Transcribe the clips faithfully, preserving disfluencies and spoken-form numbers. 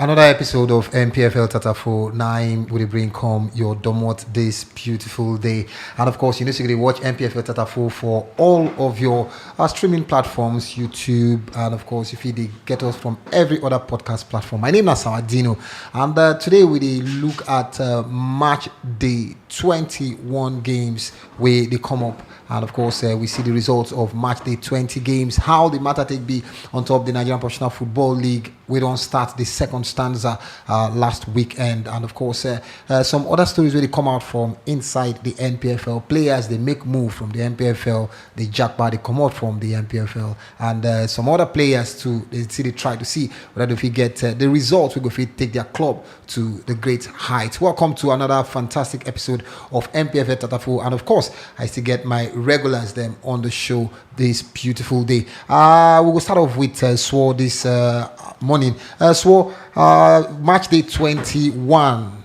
Another episode of M P F L Tatafo nine will bring come your domot this beautiful day. And of course, you need to watch M P F L Tatafo for all of your uh, streaming platforms, YouTube, and of course, if you dey get us from every other podcast platform. My name is Sawadino, and uh, today we dey look at uh, match day twenty-one games wey dey come up. And of course, uh, we see the results of match day twenty games, how the matter take be on top the Nigerian Professional Football League. We don start the second stanza uh, last weekend. And of course, uh, uh, some other stories wey dey come out from inside the N P F L. Players dey make move from the N P F L, dey japa, dey comot from the N P F L. And uh, some other players too, dey still dey try to see whether dem fit get uh, the result wey go fit take their club to the great heights. Welcome to another fantastic episode of M P F L Tatafo. And of course, I still get my regulars dem on the show this beautiful day. Uh, we will start off with uh, Swore this uh, morning. Uh, Swore, uh, match day twenty-one.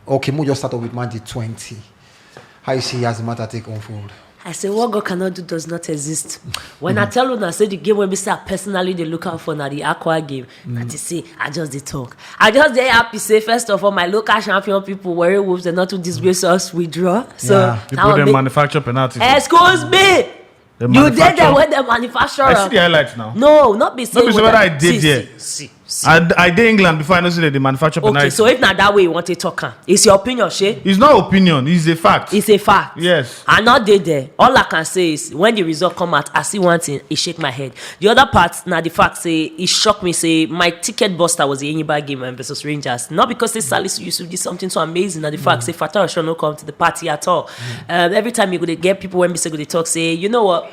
Okay, we'll just start off with match day twenty. How you see as the matter take unfold? I say, what God cannot do does not exist. When I tell una say the game wey be say I personally dey look out for na the Aqua game, that is say I just dey talk. I just dey happy say first of all my local champion people, Warri Wolves, dem no too disgrace us with draw. So yeah. People dem manufacture penalty. Excuse me. You dey there when dem manufacture am? I see the highlights now. No, not be say whether I dey there. See, see, see. I, I dey England before I know say dem dey manufacture penalty. Okay, so if na that way you want to talk am, it's your opinion, shey? It's not opinion, it's a fact. It's a fact. Yes. I no dey there. All I can say is when the result come out, I see one thing, e shake my head. The other part na the fact say e shock me say my ticket buster was the Enyimba game um, versus Rangers. Not because say Salisu Yusuf did something so amazing, na the fact say Fatah Osho no come to the party at all. Um, every time you go dey get people wey be say go dey talk say, you know what,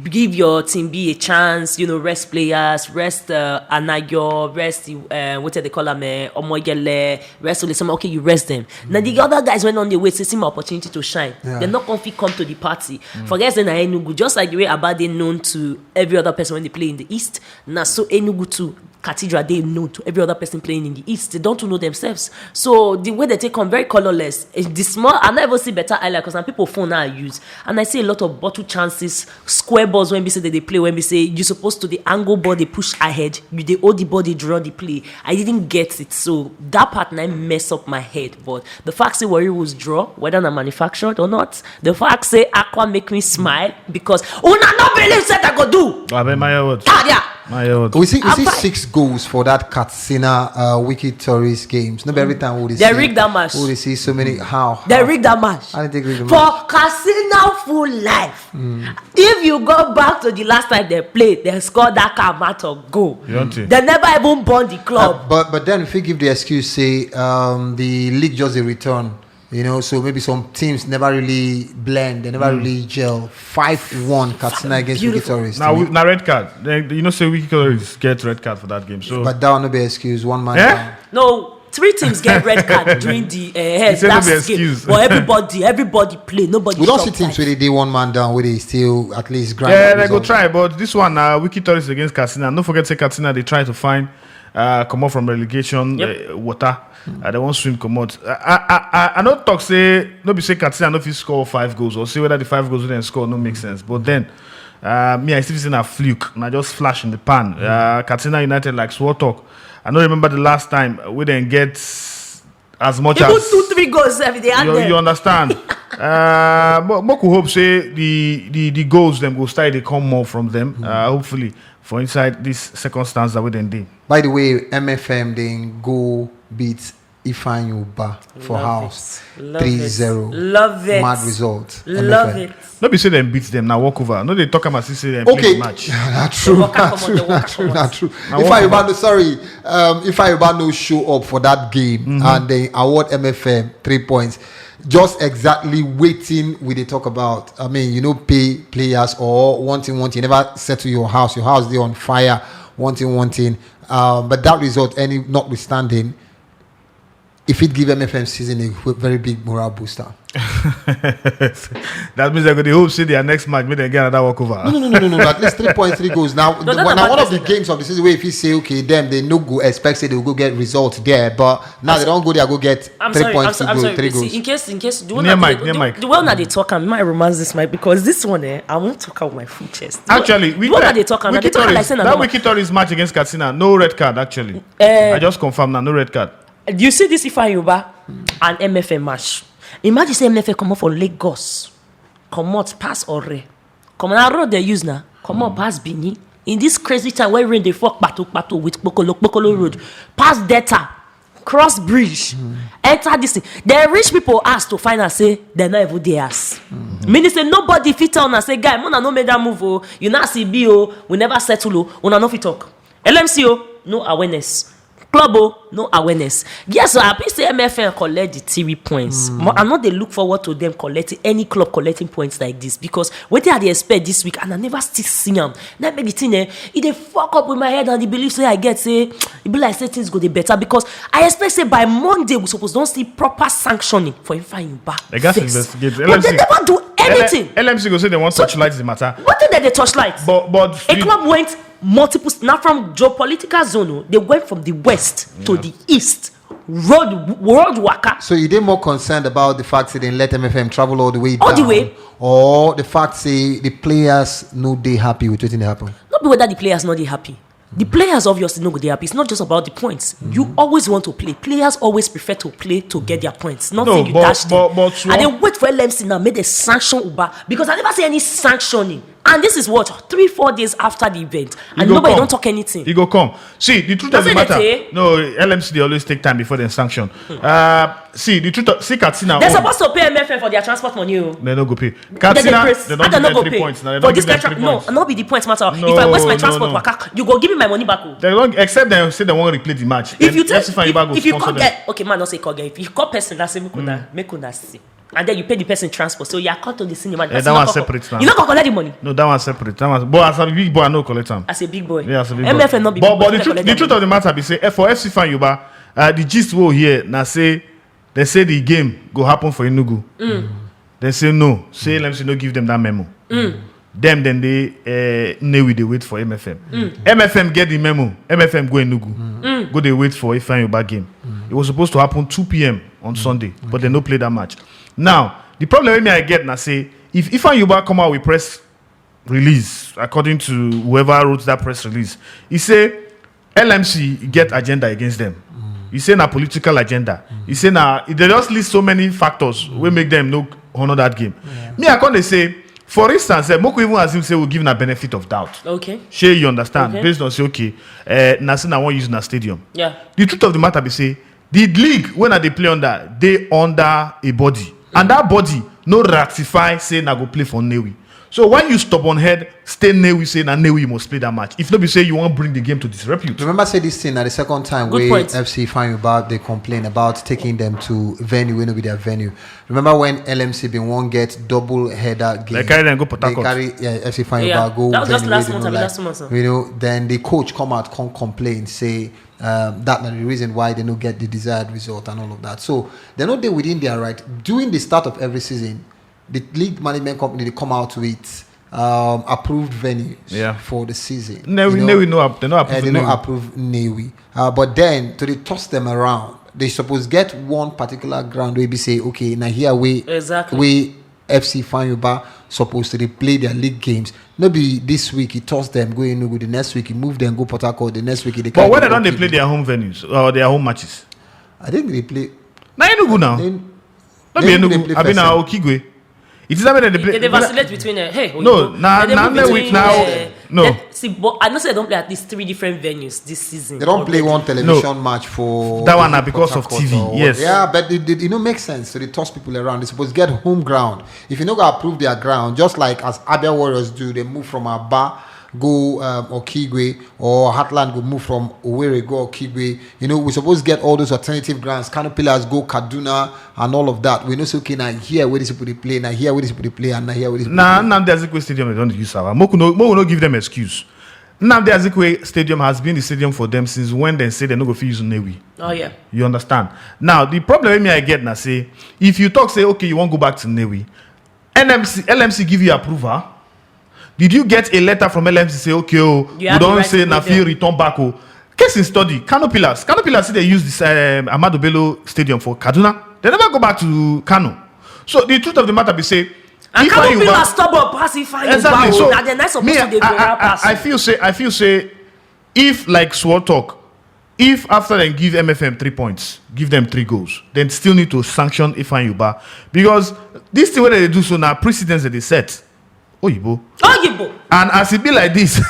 give your team B a chance, you know, rest players, rest uh, Anayo, rest uh, what do they call am, uh, Omoyele, rest Ole Summer. Okay, you rest them. Now the other guys went on the way to see my opportunity to shine. Yeah. Dem no come fit come to the party. Forget say na Enugu, just like the way Abade known to every other person when they play in the East, na so Enugu too. Cathedral dey known to every other person playing in the East. Dem don too know themselves. So the way dem take come very colourless. Eh, the small, I never see better highlight because some people phone now use. And I see a lot of bottle chances, square balls wey be say dem dey play, wey be say you supposed to dey angle ball, dey push ahead, you dey hold the ball, dey draw the play. I didn't get it. So that part na mess up my head. But the fact say Warri Wolves draw, whether na manufactured or not, the fact say Aqua make me smile because una no believe say I go do. Abeg, my word. Tadia. My word. We see, we see six goals for that Katsina uh, Wiki Tourist Games. No be every time we dey see. Dem rig that match. We dey see so many. How? Dem rig that match. I didn't think rig the match. For Katsina full life. If you go back to the last time they played, they scored that Kamato goal. You don't think? They never even burn the club. Uh, but but then if you give the excuse, say um, the league just a return. You know, so maybe some teams never really blend, they never really gel. Five one Katsina against Wiki Tourist. Now, we- now red card. They, you know, say Wiki Tourist get red card for that game. So But that one no be excuse. One man Eh? down. No, three teams get red card during the uh, He said no that be game. Excuse. But everybody, everybody play. Nobody. We don't shot see teams tight. Where they dey one man down, where they still at least grind. Yeah, that they go result. Try. But this one, uh, Wiki Tourist against Katsina. Don't forget, say Katsina they try to find uh, come up from relegation Yep. uh, water. Uh, they won't swim come out. I, I, I, I don't talk say no be say Katsina no fit score five goals or see whether the five goals we then score no make sense. But then, uh, me I still say na fluke and I just flash in the pan. Uh, Katsina United like swore talk. I don't remember the last time we then get as much Even as two, three goals every day. You, you understand? Uh, but Moku hope say the the the goals them go start they come more from them. Uh, hopefully for inside this second stanza with them day. By the way, M F M then go beat Ifeanyi Uba for Love house it. Love it. Three zero. Love it. Mad result. Love M F M. It. No be say them beat them now walk over. No, they talk about say them Play Okay. the match. Not true. Waka Not comot, true. the Not waka true. comot. Not true. Now If walk I over. Uba, no, sorry, um, if I Uba no show up for that game Mm-hmm. and they award M F M three points, just exactly waiting we they talk about. I mean, you know, pay players or one thing, one thing. You never settle your house. Your house they on fire. One thing, one thing. Um, but that result, any notwithstanding, if it give M F M season a w- very big moral booster. That means they go dey hope say their next match make dem get another walkover. No, no, no, no, no, no. At least three point three goals. Now, No, that's now about one of the Arsenal. Games of the season where if you say, okay, them, they no go expect say they will go get result there, but now they don't go there, go get I'm three sorry, I'm, points to sorry, I'm go, sorry. three See, goals. In case, in case, the one Near that mic, the, near the, mic. The one that they talk, and my romance this mic because this one, eh, I won't talk out my full chest. The one- Actually, the one that they talk, and they talk like say na that normal. Wiki Tourist match against Katsina, no red card. Actually, Eh, I just confirm now, no red card. Do you see this Ifa Yoruba and M F M match? Imagine say M F M come up for Lagos, come out pass Ore, come on road they use now, come out pass Bini. In this crazy time where rain they fuck pato pato with pokolo pokolo road, pass Delta, cross bridge, enter this thing. The rich people ask to find out say they not even dey ask. Meaning say nobody fit tell una say guy, mona no make that move oh. You now see B O, we never settle oh. Una no fit talk. L M C oh, no awareness. Club oh, no awareness. Yes, so I be say M F M collect the three points. But I know they look forward to them collecting any club collecting points like this because what I dey expect this week and I never still see am. That make the thing eh, it dey fuck up with my head and the belief say I get say it be like say things go dey better because I expect say by Monday we suppose don see proper sanctioning for Ifeanyi Uba. They gats First. investigate. But they L M C never do anything. L M C go say they want to torchlight the matter. What did they torchlight? But but A you- club went multiple now from geopolitical zone. Oh, they went from the west to the east. Road world waka. So you dey more concerned about the fact that they let M F M travel all the way All the down, way. Or the fact say the players no dey happy with wetin dey happen? Not be whether the players not dey happy. The players obviously no go dey happy. It's not just about the points. You always want to play. Players always prefer to play to get their points. Nothing No, you but- dash them. but- but And they one- wait for L M C now. Make they sanction Uba because I never see any sanctioning. And this is what three four days after the event, and go nobody come. Don't talk anything. He go come. See, the truth of That's the what they matter. say. No, L M C they always take time before they sanction. Uh, see, the truth. Of, see, Katsina. They're own. Supposed to pay M F M for their transport money. Oh. They no go pay. They, Katsina, press- they I don't don't give go them three pay points. Now. They for don't this give them kind three no, points. Not be the points matter. No, If I waste my no, transport no. Waka, you go give me my money back. Oh. They don't, except they say they won't replay the match. If you Then take, F C Fine Bago if, if you sponsor call them. Get, okay, man, not say call get. If you call person, that's say make una make una see, and then you pay the person transport, so you are caught on the cinema. The Eh, person that not one come- separate now. You not go collect the money. No, that one separate. That one. But as a big boy, I no collect am. As a big boy, Yeah, as a big M F M boy. Not be. But Big boy, but the make truth, collect the am. Truth of the matter be say eh, for F C Fine Uba, uh, the gist we hear now say they say the game go happen for Enugu. They say no. Say L M C no give them that memo. Them then they uh, Newi they wait for M F M. M F M get the memo. M F M go Enugu. Go they wait for Ifeanyi Uba game. It was supposed to happen two p.m. on Sunday, but they no play that match. Now the problem with me I get now say if Ifeanyi Uba come out with press release, according to whoever wrote that press release, he say L M C get agenda against them. He say na political agenda. He say na they just list so many factors wey make them no honor that game. Me I come dey say, for instance, eh, make we even assume say we give na benefit of doubt. Okay. Shey you understand? Okay. Based on say okay, uh, na say na wan use na stadium. Yeah. The truth of the matter be say the league wey na dey play under dey under a body, and that body no ratify say na go play for Newi. So when you stubborn head stay Newi, say na Newi you must play that match. If no be say you wan bring the game to disrepute. Remember say this thing na the second time Good wey point. F C Fine Uba they complain about taking them to venue wey no be their venue. Remember when L M C been wan get double header game? They carry them go Port They Harcourt. Carry yeah, F C Fine Yeah, Uba go that was just venue wey last they month, no abi like. Last month, sir. You know, then the coach come out come complain say um, that na the reason why they no get the desired result and all of that. So they no dey within their right. During the start of every season, the league management company they come out with um, approved venues Yeah. for the season. Newi, You know, Newi no app, they no approve. Eh, they Newi. No approve Newi. Uh, but then to dey toss them around, they suppose get one particular ground where be say okay, now here we Exactly. We F C Fine Uba supposed to dey play their league games. No be this week he toss them go Enugu, the next week he move them go Port Harcourt, the next week he dey But carry when they them don't go they play Kingston. Their home venues or their home matches? I think they play. Na Enugu now. They, No be they, they Enugu. play I mean, first. na Okigwe. It is that they They, play. they vacillate between uh, hey. No, Oyinbo. na- They na move Newi between, now. uh, No. eh, see, but I know say they don't play at least three different venues this season. They don't play already. One television match for That one na Port because of Harcourt T V, or what? Yes. Yeah, but it, it, it no make sense. So they toss people around. They suppose get home ground. If you no go approve their ground, just like as Abia Warriors do, they move from Aba go um, Okigwe, or Heartland go move from Owerri go Okigwe. You know, we suppose get all those alternative grounds. Kano Pillars go Kaduna and all of that. We know say okay now here where these people they play, now here where these people they play, and now here where these people Na play. Nnamdi Azikiwe Stadium they don't use our. Moku no, Moku no give them excuse. Nnamdi Azikiwe Stadium has been the stadium for them since when they say they no go fit use Nnewi. Oh yeah. You understand? Now the problem wey me I get na say, if you talk say, okay, you wan go back to Nnewi, N M C L M C give you approval? Did you get a letter from L M C say, okay, oh, You we have the don right say to go na fit there. Return back, oh? Case in study, Kano Pillars. Kano Pillars still dey use this um, Ahmadu Bello Stadium for Kaduna. They never go back to Kano. So the truth of the matter be say, And if Kano Ifeanyi Uba- Pillars stubborn pass Ifeanyi Exactly. Uba, So na dem na supposed me, to dey I, go I, around pass. I, I feel say I feel say if, like Swore talk, if after dem give M F M three points, give them three goals, then still need to sanction Ifeanyi Uba, because this thing wey they do so na precedence that they set. Oyibo. Oyibo. And as e be like this,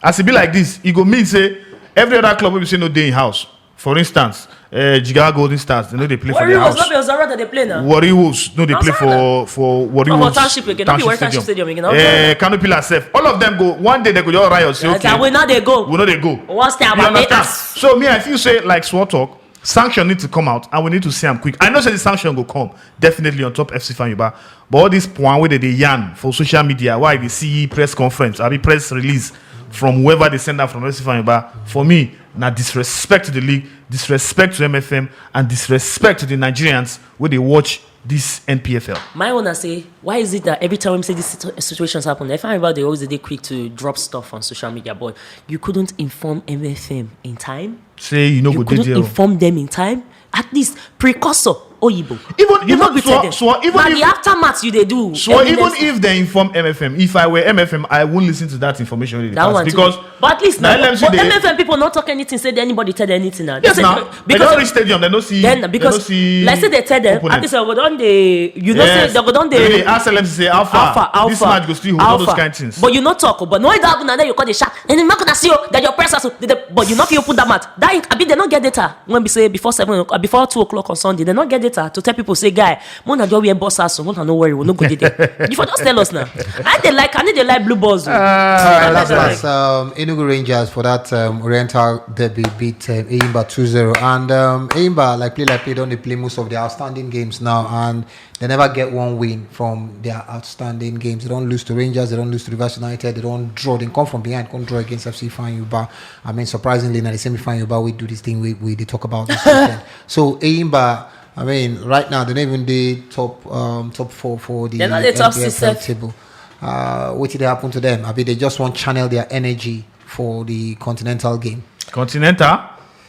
as e be like this, e go mean say every other club wey be say no dey in house. For instance, uh, Jigawa Golden Stars, they no dey play for Warri their Wolves house. No be Ozora that they play now. Warri Wolves no dey Na play so for for Warri For Wolves Township again, no be Warri Township Stadium again, na Eh, Kano Pillars sef. All of them go one day they go just riot say, As okay, I will not dey go. We no dey go. One step You and understand? us. So me, I feel say, like Swore talk, sanction need to come out, and we need to see am quick. I know say the sanction go come definitely on top F C Ifeanyi Uba, but all this point wey they dey yarn for social media, why we see press conference, I be press release from whoever they send am from F C Ifeanyi Uba, for me na disrespect to the league, disrespect to M F M, and disrespect to the Nigerians wey dey watch this N P F L. My own, I say, why is it that every time we say these situ- situations happen, Ifeanyi Uba dey always dey quick to drop stuff on social media, but you couldn't inform M F M in time. Say you no You go dey couldn't there. inform them in time. At least precursor Oyibo. Even- You even no be Swore- tell them. Swore, even Na if- the aftermath you dey do. So even Evidence. If they inform M F M, if I were M F M, I won't listen to that information wey dey That pass one too. Because But at least na now, L M C but dey- M F M people not talk anything, say anybody tell them anything now. They Yes, say- now. They because don reach stadium, they no see. Then They because no see like say they tell them, opponent. At this level don dey, you know, Yes. say they go don They dey dey ask L M C say, how far? Alpha, Alpha, This match go still hold all those Alpha. Kind things. But you no talk, but no, that happen, and then you call the shark. And then make una see, oh, that your press house, they- they- but you not even put that match. That in- I mean, they not get data. When we say before seven o'clock, before two o'clock on Sunday, they not get data to tell people say, guy, Mona just wear boss house, Mona no worry, we no go dey there. You for just tell us now. I dey like, I need dey like blue balls. Oh. Ah, And that's that's nice. As um, Enugu Rangers for that um, Oriental Derby beat um, Enyimba two zero. And um, Enyimba, like play like play, don dey play most of their outstanding games now, and they never get one win from their outstanding games. They don't lose to Rangers, they don't lose to Rivers United, they don't draw. They come from behind, come draw against F C Ifeanyi Uba. I mean, surprisingly, now the same Ifeanyi Uba we do this thing we we dey talk about this weekend. So Enyimba, I mean, right now they don't even dey top um, top four for the They're not the top N P F L six, sef. Table. Uh, what did they happen to them? I mean, they just want channel their energy for the continental game. Continental,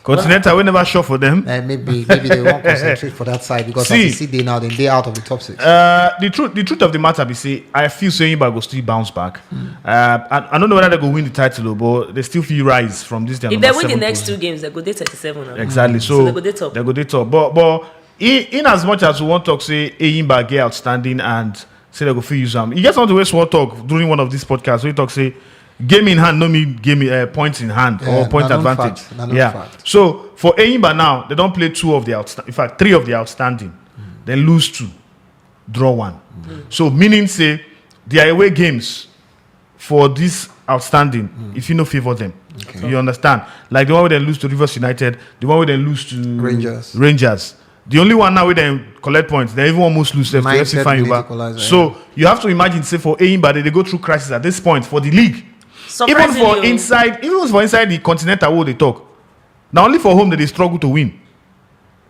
Continental, we never sure for them. Uh, maybe maybe they won't concentrate for that side because See. As you see, they now then they out of the top six. Uh, the truth, the truth of the matter be say I feel say Enyimba go still bounce back. Uh, I, I don't know whether they go win the title, oh, but they still feel rise from this. Their If they number win the seven next position. Two games, they go dey thirty-seven now. Exactly. So, So they go dey top. They go dey top. But but in, in as much as we want talk say Enyimba get outstanding and say they go fit use am, e get something wey Swore talk during one of these podcasts. We talk say game in hand no mean game in, uh, point in hand Yeah, or point na known advantage. Fact, na known Yeah. Fact. So for Enyimba now, they don't play two of the outstanding. In fact, three of the outstanding. Then lose two, draw one. So meaning say their away games for this outstanding, if you no favor them, you understand. Like the one where they lose to Rivers United, the one where they lose to Rangers. Rangers. The only one now where they collect points, they even almost lose to Mindset F C Ifeanyi really Uba. Equalizer, So you have to imagine, say for Enyimba, they, they go through crisis at this point for the league. Even Surprisingly, for oh. Inside, even for inside the continental world, they talk. Now only for home that they struggle to win.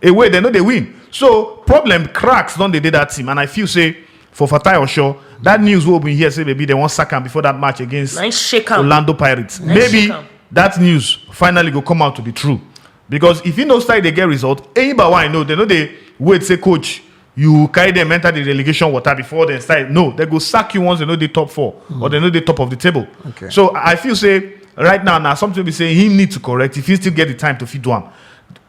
Away, they know they win. So problem cracks don't they did that team, and I feel say for Fatai Osho, that news will be here say maybe they won't sack him before that match against Nice shake am. Orlando Pirates. Nice Maybe shake am. That news finally go come out to be true, because if you know style they get result, anybody I know they know they wait say coach, you carry them enter the relegation water before they style. No, they go sack you once they know the top four or they know the top of the table. Okay. So I feel say right now now something we say he need to correct if he still get the time to feed one.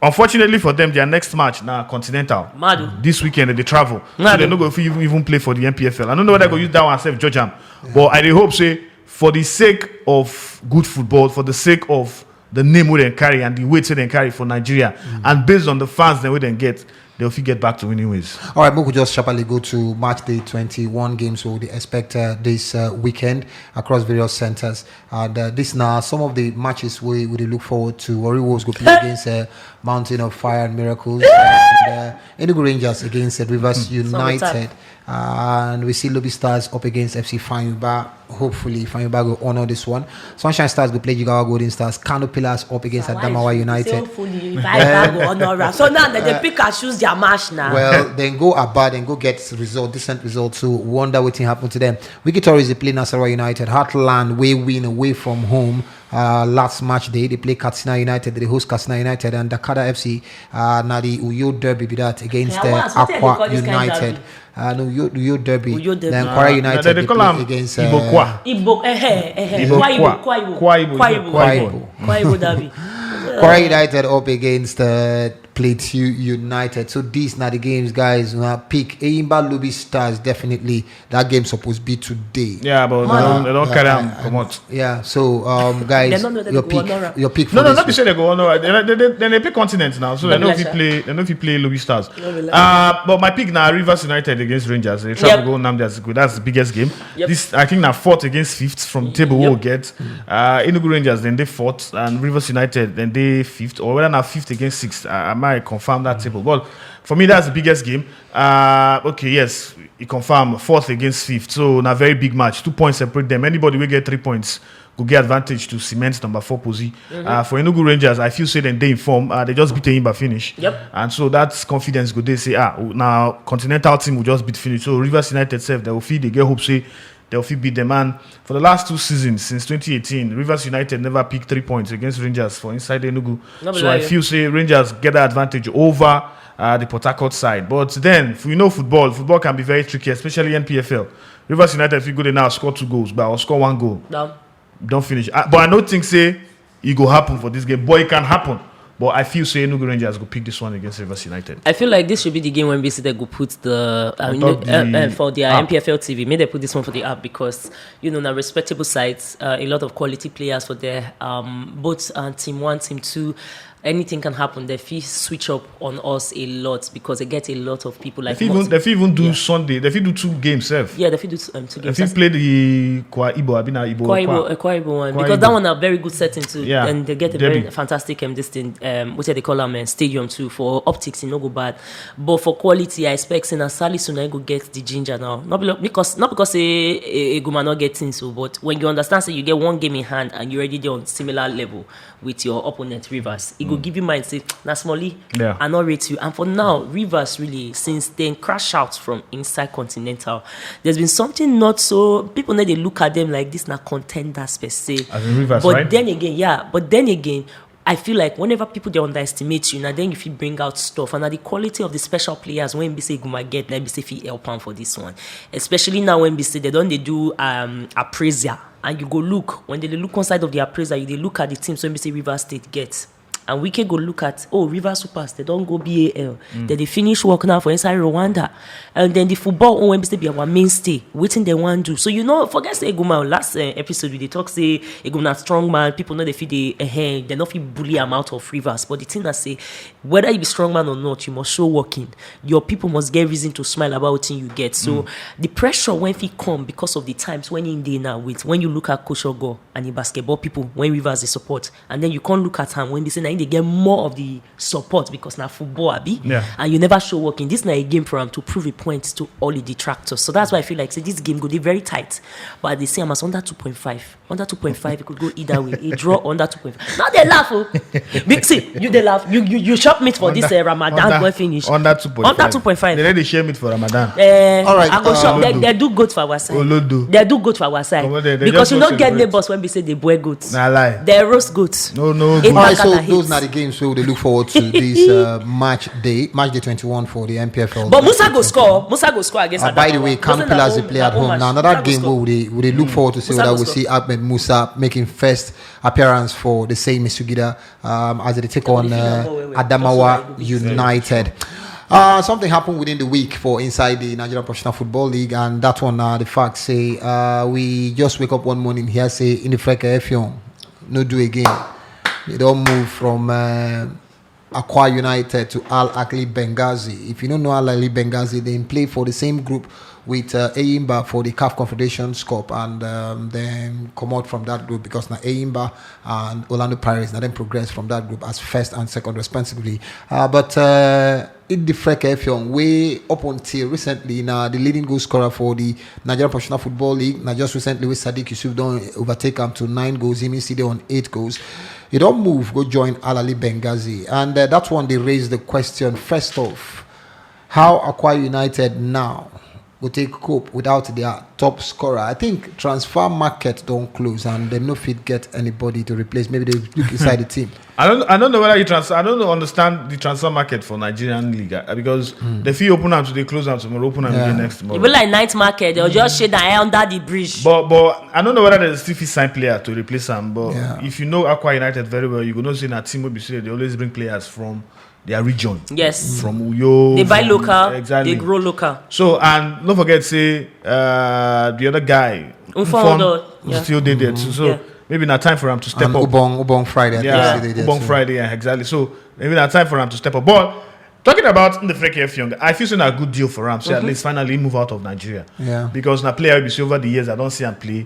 Unfortunately for them, their next match now continental. Mad o. This weekend they travel, so Mad they o. No go fit even, even play for the N P F L. I don't know whether go use that one self judge am, but I dey hope say for the sake of good football, for the sake of the name we then carry and the weight we then carry for Nigeria, and based on the fans that we then get, they'll fit get back to winning ways. All right, Moku just sharply go to match day twenty-one games we would expect uh, this uh, weekend across various centers. And uh, this now some of the matches we would look forward to. Warri Wolves go play against uh, Mountain of Fire and Miracles. Uh, Uh, Enugu Rangers against uh, Rivers United. And we see Lobby Stars up against F C Fanyuba. Hopefully, Fanyuba will honor this one. Sunshine Stars will play Jigawa Golden Stars. Kano Pillars up against Adamawa United. Hopefully, Fanyuba will honor us. So now they pick and choose their match now. Well, then go about and go get result, decent result. So wonder what happened to them. Wiki Tourist, they play Nasarawa United. Heartland, we win away from home. Uh, last match day, they play Katsina United. They host Katsina United and Dakada F C. Uh, now the Uyo Derby be that against uh, Akwa United. Uh, no, Uyo, Uyo Derby. Uyo Derby. Then Kwara United they, they play against uh, Ibokwa. Ibo, eh, eh, eh, Ibo, Kwa Ibo, Kwa Ibo. Kwa Ibo. Kwa Ibo. Kwa Ibo. Kwa Ibo Derby. Kwara United up against uh, Plateau United. So these now the games, guys. Now pick Eyimba Lubi Stars definitely. That game supposed to be today. Yeah, but they don't, they don't carry them come out. Yeah, so um, guys, your pick, your pick. No, no, not be say they go on. Then they, they, they pick continents now, so they don't fit play. They don't fit play Lubi Stars. Uh, but my pick now Rivers United against Rangers. They travel go Nnamdi Azikiwe. That's the biggest game. This I think now fourth against fifth from the table we'll get. Uh, Enugu Rangers then they fourth and Rivers United then they fifth or whether now fifth against sixth. I, I might confirm that table, but for me that's the biggest game. Uh, okay, yes, you confirm fourth against fifth, so na very big match. Two points separate them. Anybody will get three points go get advantage to cement number four position. Uh, for Enugu Rangers, I feel say then they inform. Uh, they just beat Eyimba finish. Yep. And so that's confidence go they say ah now continental team will just beat finish. So Rivers United self they will feel they get hope say they'll feel beat them. And for the last two seasons since twenty eighteen, Rivers United never picked three points against Rangers for inside Enugu. So I feel say Rangers get that advantage over uh, the Port Harcourt side. But then, if we know football, football can be very tricky, especially N P F L. Rivers United, if you go there now, score two goals, but or score one goal. Don't finish. Uh, but I don't think say it go happen for this game, but it can happen. But I feel say Enugu Rangers go pick this one against Rivers United. I feel like this should be the game when B C they go put the, uh, you know, the uh, uh, for their app. N P F L T V. May they put this one for the app because you know now respectable sites, uh, a lot of quality players for there. Um, both uh, team one, team two. Anything can happen. They feel switch up on us a lot because they get a lot of people. Like they feel even, they feel even do yeah. Sunday. They feel do two games self. Yeah, they feel do um, two games. They feel play the Kwa Ibo, Abina Ibo. Kwa Ibo, Kwa, uh, Kwa Ibo one Kwa because Ibo. That one are very good setting too. Yeah. And they get a Debbie. Very fantastic um this thing. Um, what they call them uh, stadium too for optics, you know, go bad. But for quality, I expect Sina Salisu na go get the ginger now. Not because not because a a, a Guma not get things so, but when you understand, say you get one game in hand and you already there on similar level with your opponent Rivers. It mm. Go give you mind say na Smolly, yeah. I not rate you. And for now, Rivers really since then crash out from inside continental. There's been something not so people know they look at them like this na contenders per se. As in Rivers, but right? Then again, yeah. But then again, I feel like whenever people they underestimate you, now then if you bring out stuff and the quality of the special players when be say Guma get, let me say if you help on for this one, especially now when be say they don't they do um appraisal. And you go look when they look on side of the appraiser, you they look at the team. So we say Rivers State get, and we can go look at oh Rivers Supers, they don't go B A L, mm. Then they finish work now for inside Rwanda, and then the football when we say be our mainstay. Waiting they want do. So you know, forget say Eguma last uh, episode we they talk say Eguma strong man. People know they feel they uh, they not feel bully amount of Rivers, but the thing that say whether you be strong man or not, you must show working. Your people must get reason to smile about what you get. So mm. The pressure when fit come because of the times when in day now with when you look at Koshogo and the basketball people when Rivers they support, and then you can't look at him when they say now they get more of the support because now football abi, yeah. And you never show working. This now a game for him to prove a point to all the detractors. So that's why I feel like say this game go be very tight, but they say I'm as under two point five. Under two point five, it could go either way. A draw under two point five. Now they laugh. Oh. Big, see, you they laugh. You you, you shop meat for under, this uh, Ramadan under, boy finish. Under two point five. Under two point five. They let they share meat for Ramadan. Uh, all right. I go uh, shop. They, they do good for our side. Olodo. They do good for our side. They, they because you don't get neighbors when we say they boy goods. Nah lie. They roast goods. No no. All right, so those are the games we they look forward to this uh, match day, match day twenty-one for the N P F L. But Musa go score. Musa go score against. Uh, by the way, Kano Pillars they play at home. Now another game we they, we they look forward to see whether we see Ahmed Musa making first appearance for the same Misugida um, as they take on uh, Adamawa United. Uh, something happened within the week for inside the Nigerian Professional Football League, and that one, uh, the fact say uh, we just wake up one morning here say in the Freka Efion, no do again. They don't move from uh, Akwa United to Al Ahli Benghazi. If you don't know Al Ahli Benghazi, they play for the same group with uh, Eyimba for the CAF Confederations Cup and um, then come out from that group because now Eyimba and Orlando Pirates now then progress from that group as first and second respectively. Uh, but uh, Ndefrek Effiong, wey up until recently na the leading goal scorer for the Nigerian Professional Football League. Na just recently wey Sadiq Yusuf don overtake am to nine goals, he still dey on eight goals. He don move go join Al Ahly Benghazi, and uh, that one dey raise the question, first off, how Akwa United now go take cope without their top scorer? I think transfer market don close and dem no fit get anybody to replace. Maybe they look inside the team. I don't. I don't know whether you transfer. I don't know, understand the transfer market for Nigerian league, uh, because they fit open am today, close am tomorrow, open am Yeah. again next E tomorrow. be like night market, they'll just shade that under the bridge. But but I don't know whether they still fit sign player to replace am. But Yeah. if you know Akwa United very well, you go know say na team wey be say they always bring players from their region. Yes. From Uyo. They buy from- local, Exactly. They grow local. So, and don't forget say uh, the other guy, Nfondo, yeah. still dey there too. So Yeah. maybe na time for him to step And up. Ubong, Ubong Friday, I think Yeah, say they did Ubong too. Friday, yeah, exactly. So maybe na time for him to step up. But talking about Ndefrek Effiong, I feel say na good deal for him. So at least finally move out of Nigeria. Yeah. Because na player we see over the years, I don't see him play.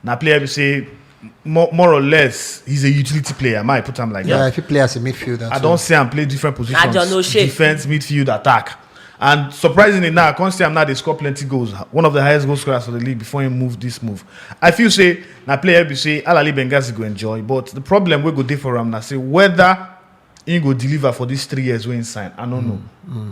Na player we say more, more or less he's a utility player. Might put him like Yeah, that. If you play as a midfielder, I too. Don't see him play different positions. Ajo no shake. Defense, midfield, attack. And surprisingly now, I can't see him now. They score plenty goals. One of the highest goal scorers for the league before he moved this move. I feel say na player we say Al Ahly Benghazi go enjoy, but the problem we go dey for him na say whether he go deliver for these three years wey he sign. I don't know.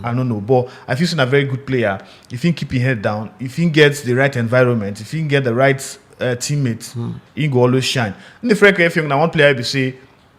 I don't know. But I feel say na very good player. If he keep his head down, if he gets the right environment, if he get the right uh, teammate, he go always shine. Ndefrek Effiong na one player we say.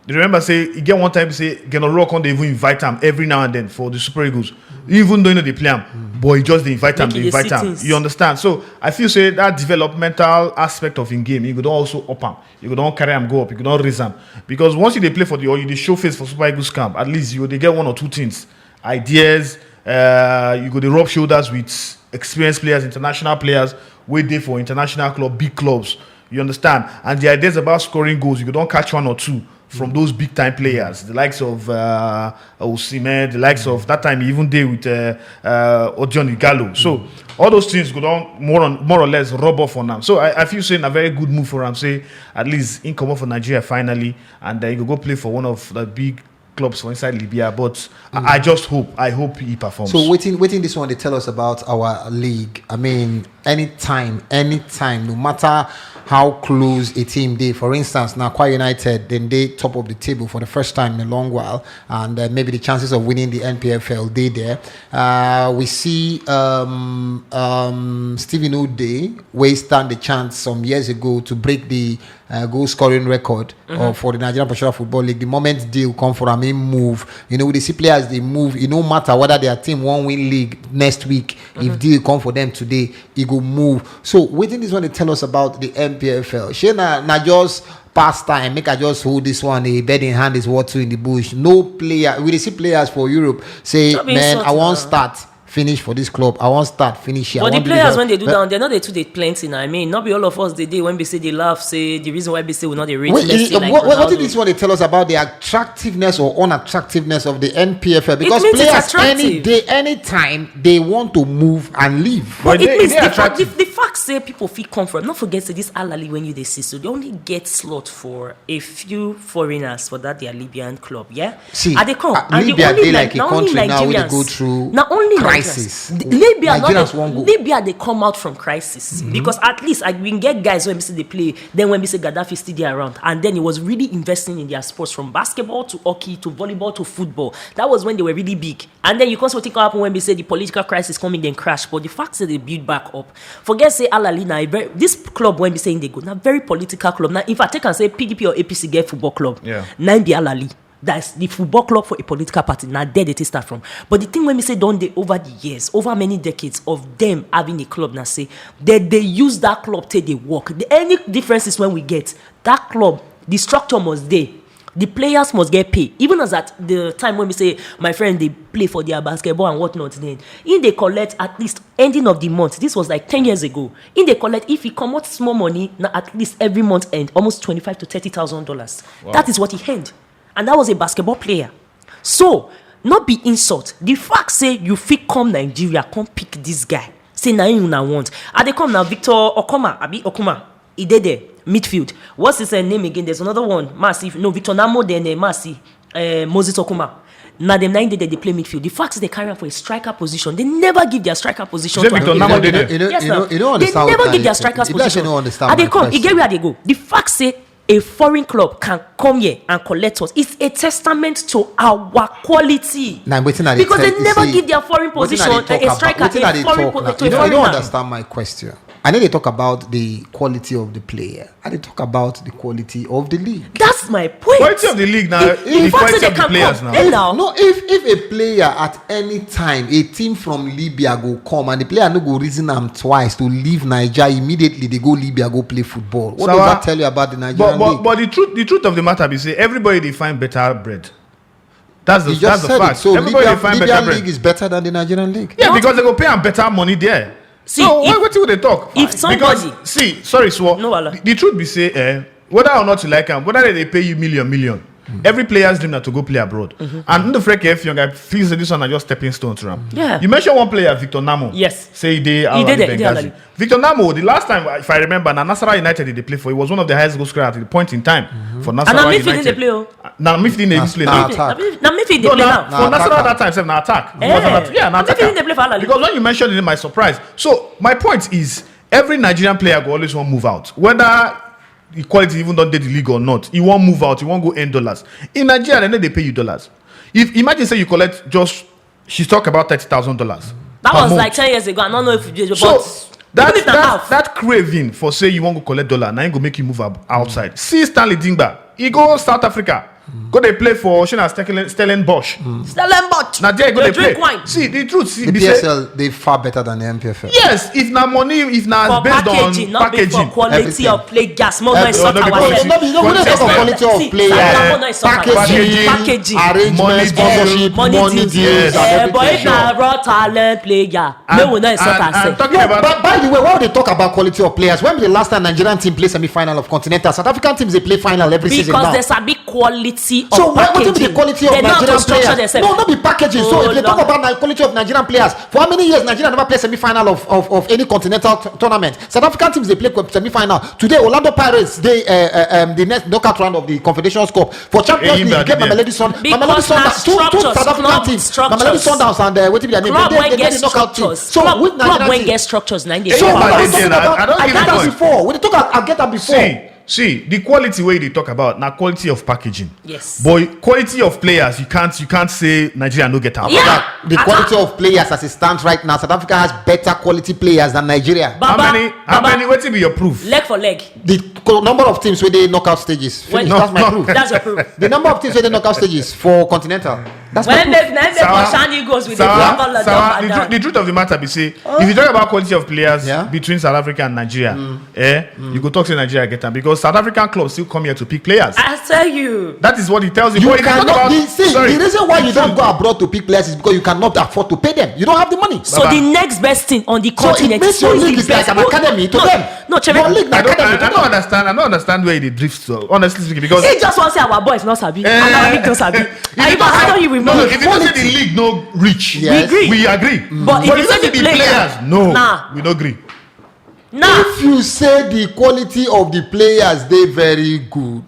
You remember say he get one time say Geno Rock on they even invite him every now and then for the Super Eagles, even though you know they play him, but he just dey invite him, Make they he dey invite see him. things. You understand? So I feel say that developmental aspect of in game, you could also up him, you could don't carry him go up, you could don't raise him, because once you dey play for the or you dey show face for Super Eagles camp, at least you dey get one or two things, ideas. Uh, you go dey rub shoulders with experienced players, international players, wey dey for international club, big clubs. You understand? And the ideas about scoring goals, you go don't catch one or two from those big time players, the likes of uh, Osimhen, the likes of that time he even dey with uh, uh, Odion Ighalo. So all those things go down more on more or less rub off on them. So I, I feel saying a very good move for him. Say at least he come off for Nigeria finally, and uh, he go go play for one of the big clubs for inside Libya. But I, I just hope, I hope he performs. So waiting, waiting. This one they tell us about our league. I mean, anytime, anytime, no matter how close a team dey. For instance, now Akwa United, then they top of the table for the first time in a long while, and uh, maybe the chances of winning the N P F L dey there. Uh, we see um, um, Stephen Ude, wey stand the chance some years ago to break the uh, goal scoring record uh, for the Nigerian Professional Football League. The moment deal come for him, he move. You know, we dey see players they move. It no matter whether their team won win league next week. If deal come for them today, he go move. So waiting this one they tell us about the N P F L. Shey na na just past time. Make I just hold this one. A bird in hand is what two in the bush. No player. We dey see players for Europe say, No be man, insult I won't now. Start finish for this club. I won't start finish here. But I the won't do players this." When they do But- down, they're not they too they plenty now. I mean, not be all of us they day when we say they laugh, say the reason why we say we not they rate Wait, let's eh, say like what, what, what did Ronaldo. This one they tell us about the attractiveness or unattractiveness of the N P F L? Because means it's players attractive. Any day, anytime they want to move and leave. But It they- means they the, attractive. fact, the, the fact say people feel comfort. Not forget say this Al Ahly when you they see so they only get slot for a few foreigners for that their Libyan club. Yeah, See, and they come uh, and Libya the only dey Ni- like a na only country now wey dey Nigerians- go through na only crisis. Nigerians. Libya, not Nigerians the- wan go. Libya they come out from crisis because at least I been get guys when we see they play. Then when we say Gaddafi still there around, and then he was really investing in their sports from basketball to hockey to volleyball to football. That was when they were really big. And then you can see what happen when we say the political crisis coming then crash. But the fact that they build back up, forget say Al Ahly na a very, this club when we saying they go na very political club. Now if I take and say P D P or A P C get football club, Yeah. Now be Al Ahly. That's the football club for a political party. Now there they take start from. But the thing when we say don't they over the years, over many decades of them having a club now say that they use that club till they work. The, any differences when we get that club, the structure must dey. The players must get pay. Even as at the time when we say my friend they play for their basketball and whatnot, then in they collect at least ending of the month. This was like ten years ago. In they collect if he come out small money now at least every month end almost twenty five to thirty thousand dollars. That is what he earned, and that was a basketball player. So not be insult. The fact say you fit come Nigeria come pick this guy. Say na him una want. I dey come now. Victor Okoma, abi Okuma. He dey there midfield. What's his uh, name again? There's another one. Mercy. No, Victor Namo. Then uh, Mercy. Uh, Moses Okuma. Na dem na im dey there dey play midfield. The fact is they carry am for a striker position. They never give their striker position. Is it to Victor Anthony. Namo dey there? You know, you know, Yes, you know, now. You don't They understand what never I give their say. Strikers If I say position. No understand I dey my come. E question. Get where I dey go. The fact say a foreign club can come here and collect us is a testament to our quality. Now, wetin I dey Because tell they you, never see, give their foreign wetin I position, dey talk a, a about, striker, wetin I a dey foreign talk po- now, to a you know, you foreign don't club. Understand my question. I know they talk about the quality of the player. I dey talk about the quality of the league. That's my point. Quality of the league now, If, the in fact, quality say they of the can players come, now. Then now. No, if if a player at any time, a team from Libya go come and the player no go reason am twice to leave Nigeria immediately, they go Libya go play football. What Sawa, does that tell you about the Nigerian but, but, league? But the truth, the truth of the matter be say everybody dey find better bread. That's the, you just that's the fact. It. So everybody Libya, dey find Libya better bread. League is better than the Nigerian league. Yeah, not because they go pay am better money there. See, so if, what, what would they talk? If somebody because, see, sorry, Swo. No, the, the truth be say, eh, whether or not you like am, whether they pay you million, million, mm. Every player's dream na to go play abroad. Mm-hmm. And the freak if young guy feels that this one are just stepping stone to him. Yeah. You mentioned one player, Victor Namo. Yes. Say they are Benghazi. Victor Namo, the last time, if I remember, na Nasarawa United they play for. He was one of the highest goal scorer at the point in time mm-hmm. For Nasarawa United. And midfield they play. Now midfield they play now. Attack. Now midfield they play now. For Nasarawa that time, sef, na attack. Yeah, na attack. Midfield they play for Alali. Because when you mentioned it, my surprise. So my point is, every Nigerian player go always want move out, whether the quality even don't date the league or not. You want move out, you want go earn dollars. In Nigeria, they know they pay you dollars. If imagine say you collect just She talk about thirty thousand dollars. That was like ten years ago. I don't know if you did, so but that, that, that craving for say you want to collect dollar, now you go make you move up outside. See Stanley Dingba, he go South Africa. Go they play for Oshina Stellenbosch. Stellenbosch. Now there go they play. Wine. See the truth. See, the P S L they far better than the N P F L. Yes, if na money, if na for based packaging, on not packaging. For quality Everything. Of play gas, more no, no, no, no, no, no, no, no, quality of play. Packaging, packaging, arrangement, sponsorship, money deals, money deals, yes. But if na raw talent player, no, we not insult ourselves. No, but by the way, why would they talk about quality of players? When the last time Nigerian team play semi-final of Continental, South African teams they play final every season now. Because there's a big quality of packaging. So what, what is the quality of Nigerian players? No, not be packaging. So if they talk about the quality of Nigerian players, for how many years Nigeria never play semi-final of, of, of any continental t- tournament? South African teams they play semi-final. Today, Orlando Pirates they uh, uh, um, the next knockout round of the Confederations Cup. For Champions League, get Mamelodi Sundowns. Mamelodi Sundowns. Two, two South African teams. Mamelodi Sundowns and uh, what be their name? They, they, they get the knockout team. So with Nigerian team. Get structures. So I get that before. We talk. I get that before. See, the quality way they talk about now quality of packaging. Yes. But quality of players, you can't you can't say Nigeria no get out. Yeah. The quality of players as it stands right now, South Africa has better quality players than Nigeria. Baba, how many? How many? What be your proof? Leg for leg. The number of teams where they knockout stages. Finish. No, that's my proof. That's your proof. The number of teams where they knockout stages for continental. That's my proof. When they when they Sawa, Sawa, the, tru- the truth of the matter be say, if you talk about quality of players between South Africa and Nigeria, eh, you go talk say Nigeria get them because South African clubs still come here to pick players. I tell you. That is what it tells you. You But if you talk cannot. About, The, see, sorry. The reason why you don't go abroad to pick players is because you cannot afford to pay them. You don't have the money. So Baba. The next best thing on the So it continent makes your is league the is like best an coach. Academy to No, them. No, Chebe. Your league na I don't, academy I, to I don't them. Understand. I don't understand where they drift. So honestly speaking, because He just wants to say our boys not sabi. Eh. And our league don't sabi. If you I don't don't have, say, no, no, if you don't say the league no reach, Yes. We agree. We agree. But if But you if say you the say the players, players, no, nah. We don't agree. Nah. If you say the quality of the players, they very good.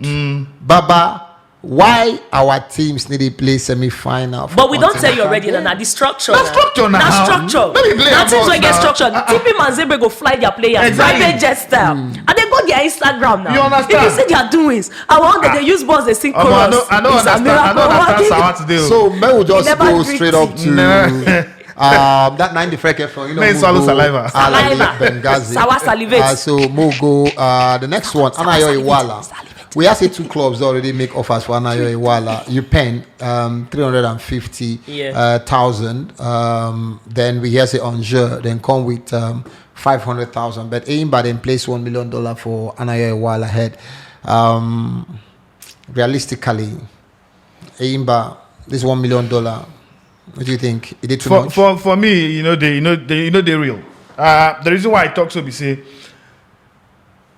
Baba, why our teams need to play semi-final? For But we don't tell you continental already, game? Now the structure. That's now. Structure now. That's structure. Let me play That is about when get now. Structure. Uh-uh. T P Mazembe go fly their players. Exactly. Private jet style. And they go their Instagram now. You understand? If you see their doings, I want that they use balls, they sing Omo, I chorus. Know, I know It's a understand. I know miracle. Understand Sawa today. So may we just Never go drink straight up tea. To No. Um, that ninety freck from you know. May swallow saliva. Alali Saliva. Benghazi. Sawa salivate. Uh, so Mogo, uh, the next one, Anayo Iwala. We have say two clubs already make offers for Anayo Iwala. You pen um, three hundred and fifty Yeah. uh, thousand. Um, then we hear say Angers, then come with um, five hundred thousand. But Eimba then place one million dollar for Anayo Iwala head. Um, realistically, Eimba, this one million dollar. What do you think? Is it too For much? for for me, you know they you know they you know they real. Uh, the reason why I talk so be say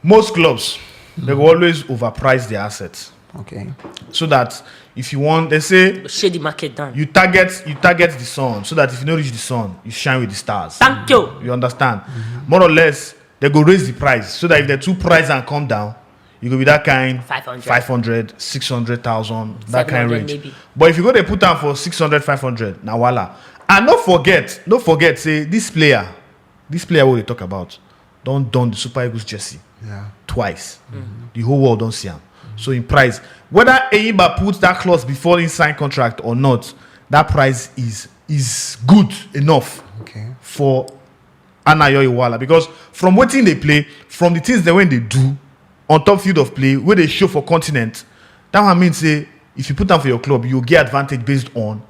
most clubs they will always overprice their assets Okay. So that if you want, they say Shade the market down. You target you target the sun so that if you don't reach the sun, you shine with the stars. Thank you. You understand? More or less, they go raise the price so that if the two price and come down, You go be that kind Five hundred. Five hundred, six hundred thousand, that kind Seven hundred range. Maybe. But if you go dey put am for six hundred, five hundred, na wala. And no forget, no forget say this player, this player wey we talk about, don don the Super Eagles jersey Yeah. Twice. The whole world don see am. So in price, whether Enyimba put that clause before he sign contract or not, that price is is good enough Okay. for Anayo Iwala, because from wetin they play, from the things they when they do on top field of play, where they show for continent, that one means say if you put them for your club, you get advantage based on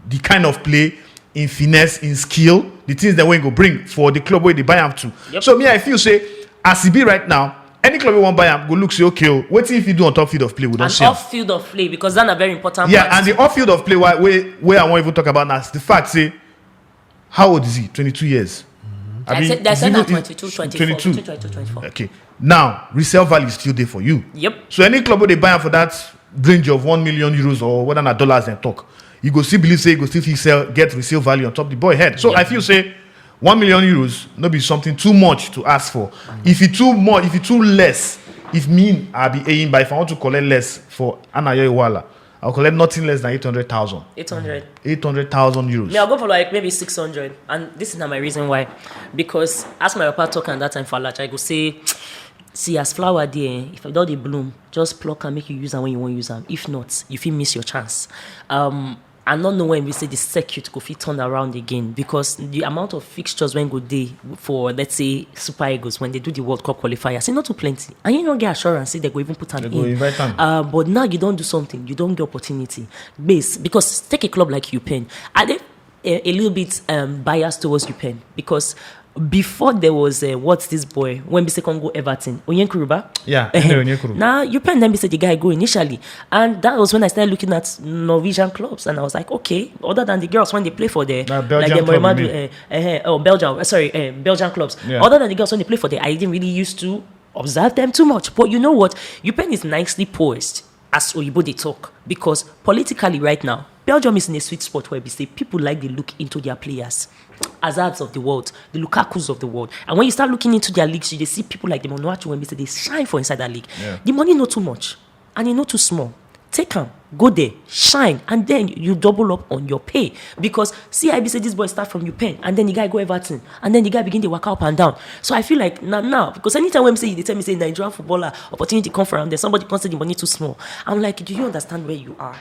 the kind of play, in finesse, in skill, the things that when go bring for the club where they buy am to. Yep. So me, I feel say as e be right now, any club you want buy am, go look say okay, oh, wetin if you do on top field of play, we don't And see am. Off field of play, because that's a very important Yeah, part. And the off field of play where where, where I won't even talk about now is the fact say how old is he? Twenty-two years. I Abi, said, I said even na if- twenty-two, twenty-four, twenty-two. Twenty-two, twenty-four. Okay. Now resale value is still there for you. Yep. So any club where they buy am for that range of one million euros or whether na dollars and talk, you go still believe say you go still fit sell, get resale value on top the boy head. So Yep. I feel say one million euros no be something too much to ask for. If you too much, if you too less, if me I be aim, but if I want to collect less for Anayo Iwala, I'll collect nothing less than eight hundred thousand. Eight hundred. Eight hundred thousand euros. Me, I'll go for like maybe six hundred. And this is not my reason why. Because as my papa talk and that time for Alach, I go say, see, as flower there, if it don't dey bloom, just pluck and make you use am when you want use am. If not, you fit miss your chance. Um, I don't know when we say the circuit go fit turn around again, because the amount of fixtures when go dey for, let's say, Super Eagles when they do the World Cup qualifiers, it's not too plenty, and you don't get assurance say they go even put am They in. Go invite am. Uh, but now you don't do something, you don't get opportunity. Base, because take a club like UPenn, are they a, a little bit um, biased towards UPenn? Because before there was uh, what's this boy when we say can go Everton, Onyekuruba. Yeah, Eh, Henry Onyekuru. Now UPenn then we said the guy go initially, and that was when I started looking at Norwegian clubs, and I was like, okay, other than the girls when they play for the Na like Belgian the club, you Morimadu, mean? Uh, uh, oh Belgium, uh, sorry, uh, Belgian clubs. Yeah. Other than the girls when they play for the, I didn't really used to observe them too much. But you know what? UPenn is nicely poised as Oyibo they talk, because politically right now Belgium is in a sweet spot where we say people like they look into their players. Hazards of the world, the Lukaku's of the world. And when you start looking into their leagues, you they see people like the Monuachu when we say they shine for inside that league. Yeah. The money not too much and it not too small. Take am, go there, shine, and then you double up on your pay. Because C I B say this boy start from UPenn, and then the guy go Everton, and then the guy begin to work up and down. So I feel like now, now because anytime when say they tell me say Nigerian footballer opportunity come from there, somebody can say the money too small. I'm like, do you understand where you are?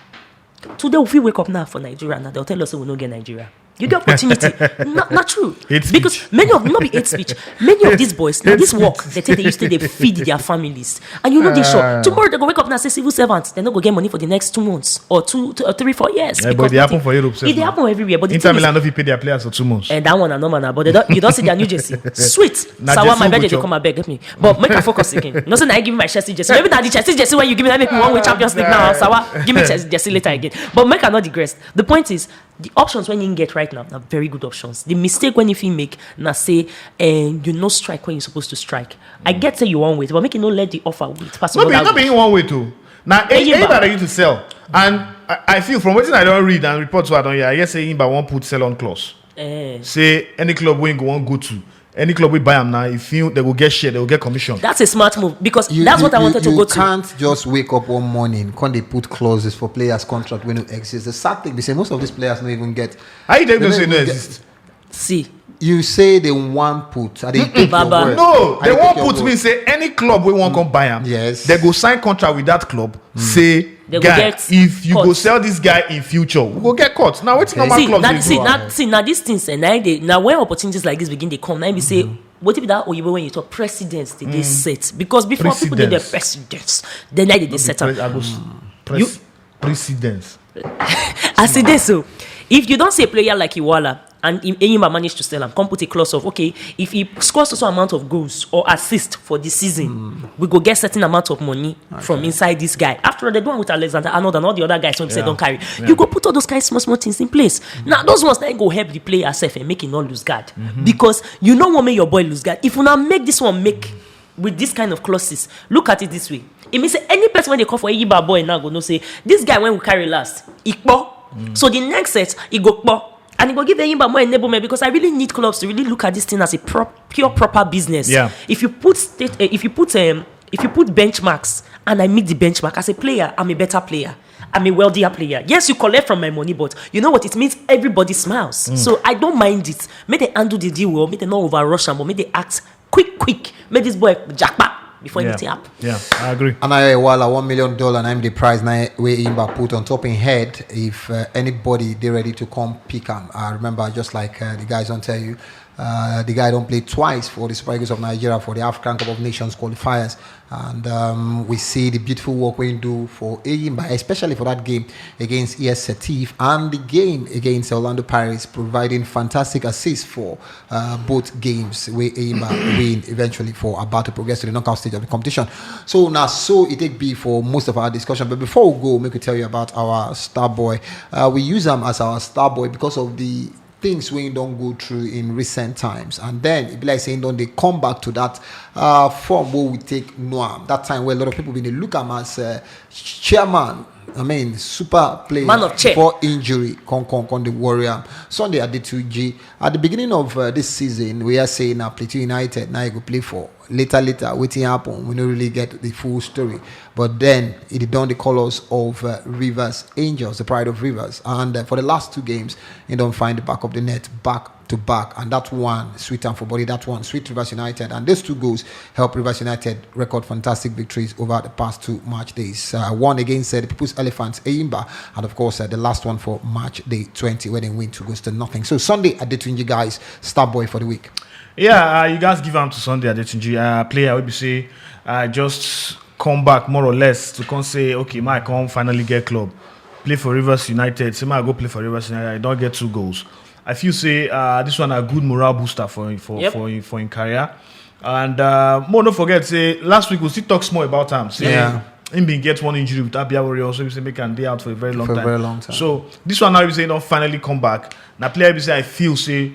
Today we fit wake up now for Nigeria, now they'll tell us say we no get Nigeria. You get opportunity. Not, not true. Hate Because speech. Many of, not be hate speech. Many of these boys, now Hate this work, speech. They take they used to they feed their families, and you know they sure Ah. Tomorrow they go wake up now say civil servants, they no go get money for the next two months or two, two or three, four years. Yeah, but Because they happen nothing- for Europe sef It they now. Happen everywhere, but the Inter thing is, Milan no fit pay their players for two months. And that one, I know, man, but they don't, you don't see their new jersey. Sweet. Na Sawa, jersey my we bed, they chop. Come and beg me. But make a focus again. No, say, now I give me my Chelsea jersey. Maybe now the Chelsea jersey when you give me, that make me one way Champions League now. Sawa, give me Chelsea jersey later again. But make I not digress. The point is, the options when you get right now are very good options. The mistake when if you make, now say, and you no strike when you're supposed to strike. I get say you won't wait, but make you no let the offer wait. Pass No be, another no be week. Him one way too. Now, Enyimba. Enyimba dey use to sell, and I, I feel from wetin I don read and reports wey I don hear, I hear say Enyimba wan put sell on clause. Eh. Say any club wey go wan go to, any club wey buy am now, if you they go get share, they go get commission. That's a smart move because You, that's you, what I you, wanted to you go to. Can't just wake up one morning, can't they put clauses for players' contract when you exist? The sad thing, they say most of these players don't even get. How you take They know don't say no even get- exist? See, You say they want put, and they take your Baba. word. No, And they take won't your put word. Me say any club wey wan come buy am. Yes. They go sign contract with that club. Say They go guy, get if you go cut. Sell this guy in future, we go get cut. Now wetin Okay. Normal see clubs now, dey see do? now, see now these things and now they now when opportunities like this begin they come now we say what if that Oyibo when you talk precedence they dey set because before people dey the Precedence. Precedence then now they dey set Pre- up. I go s- press precedence. As it is so, if you don't see a player like Iwala and Enyimba manage to sell am, come put a clause of okay, if he scores so amount of goals or assists for this season, we go get certain amount of money from inside this guy. After all, they do one with Alexander Arnold and all the other guys when we say Yeah. Don't carry. Yeah. You go put all those kind small small things in place. Now those ones then go help the player self and make him not lose guard because you know what make your boy lose guard. If you now make this one make with this kind of clauses, look at it this way. It means say any person when they call for Enyimba boy now go know say this guy when we carry last, Ikpo. So the next set, he go kpo. And he go give Enyimba more enablement because I really need clubs to really look at this thing as a prop, pure proper business. Yeah. If you put state, eh, if you put um, If you put benchmarks and I meet the benchmark, as a player, I'm a better player. I'm a wealthier player. Yes, you collect from my money, but you know what? It means everybody smiles. So I don't mind it. Make they handle the deal well. Make they not overrush am, but make they act quick, quick. Make this boy jackpot before Yeah. Anything happen. Yeah, I agree. And I wala one million dollar and I'm the prize now where Imba put on top in head. If uh, anybody they ready to come pick him, I remember just like uh, the guys don't tell you. Uh, the guy don't play twice for the Super Eagles of Nigeria for the African Cup of Nations qualifiers, and um, we see the beautiful work we do for Imba, especially for that game against E S Setif and the game against Orlando Pirates, providing fantastic assists for uh, both games. We Imba win eventually for about to progress to the knockout stage of the competition. So now, so it take be for most of our discussion. But before we go, make we tell you about our star boy. Uh, we use him as our star boy because of the things we don't go through in recent times, and then it be like saying don't they come back to that uh, form where we take Noam. That time where a lot of people been dey look at him as uh, chairman. I mean, super player Man of chair. Before injury, con con con the warrior. Sunday at the two G at the beginning of uh, this season, we are saying now Plateau United now you go play for later later. Waiting happen, we don't really get the full story. But then it done the colors of uh, Rivers Angels, the pride of Rivers, and uh, for the last two games, you don't find the back of the net back to back, and that one sweet and for body, that one sweet Rivers United, and these two goals help Rivers United record fantastic victories over the past two match days. Uh, one against uh, the People's Elephants, Eyimba, and of course uh, the last one for match day twenty, where they win two goals to nothing. So Sunday at the Tunji guys, star boy for the week. Yeah, uh, you guys give am to Sunday Adetunji, uh, player wey be say uh, just come back more or less to come say, okay, my come finally get club, play for Rivers United. Say my go play for Rivers United, I don't get two goals. I feel say uh, this one a good morale booster for him for Yep. for him, for him career. And uh, more don't forget say last week we still talk small about him. Say Yeah. Him been get one injury with Abia Warriors, so we say make him dey out for a very long For a time. very long time. So this one now we say don't finally come back. Now player we say I feel say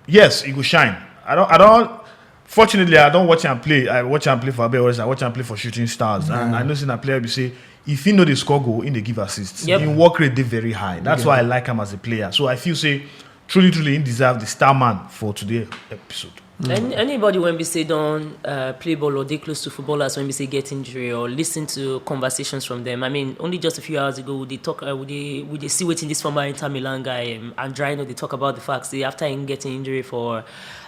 yes, he go shine. I don't I don't fortunately I don't watch him play. I watch him play for Abia Warriors. I watch him play for Shooting Stars, and I know say na player we say if he know they score goal, in they give assists. Yep. Him work rate dey very high. That's why I like him as a player. So I feel say truly truly he deserve the star man for today episode. Any, anybody when we say don't uh, play ball or they close to footballers when we say get injury or listen to conversations from them. I mean, only just a few hours ago, we they talk, uh, we they, we they see waiting this former Inter Milan guy, um, Andrino, they talk about the fact say after him getting injury for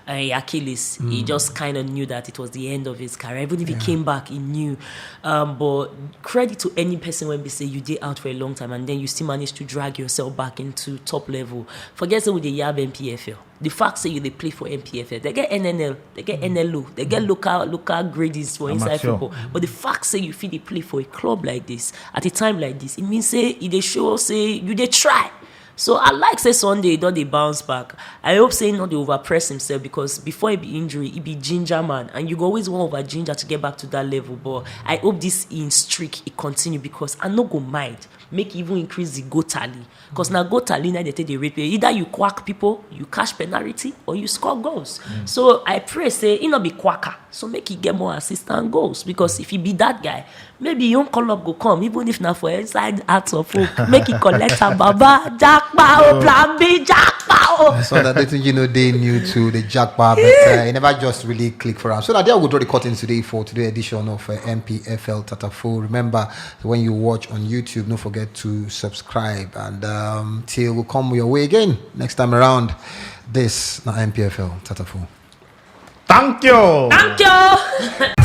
uh, Achilles, he just kind of knew that it was the end of his career. Even if he came back, he knew. Um, but credit to any person when we say you did out for a long time and then you still manage to drag yourself back into top level. Forget say with the Yab N P F L. The fact say you they play for N P F L, they get N N L, they get N L O, they get local local grades for inside Amateur. Football. But the fact say you feel they play for a club like this at a time like this, it means say it they show say you they try. So I like say Sunday don't they bounce back. I hope say not they overpress himself because before it be injury, it be ginger man, and you go always want over ginger to get back to that level. But I hope this in streak it continue because I no go mind. Make even increase the goal tally. Because now goal tally now they take the rate. Either you quack people, you cash penalty, or you score goals. So I pray say he not be quacker. So make he get more assist and goals. Because if he be that guy, maybe young call up go come, even if not for inside hearts of folk. Make he collect a baba, jackpa, oh, plan B, jackpa, oh. So that little you know they new to the jackpot, but uh, it never just really click for us. So that there we draw the curtains today for today's edition of uh, M P F L Tatafo. Remember, when you watch on YouTube, don't forget to subscribe, and um, till we come your way again next time around. This na M P F L Tatafo. Thank you. Thank you.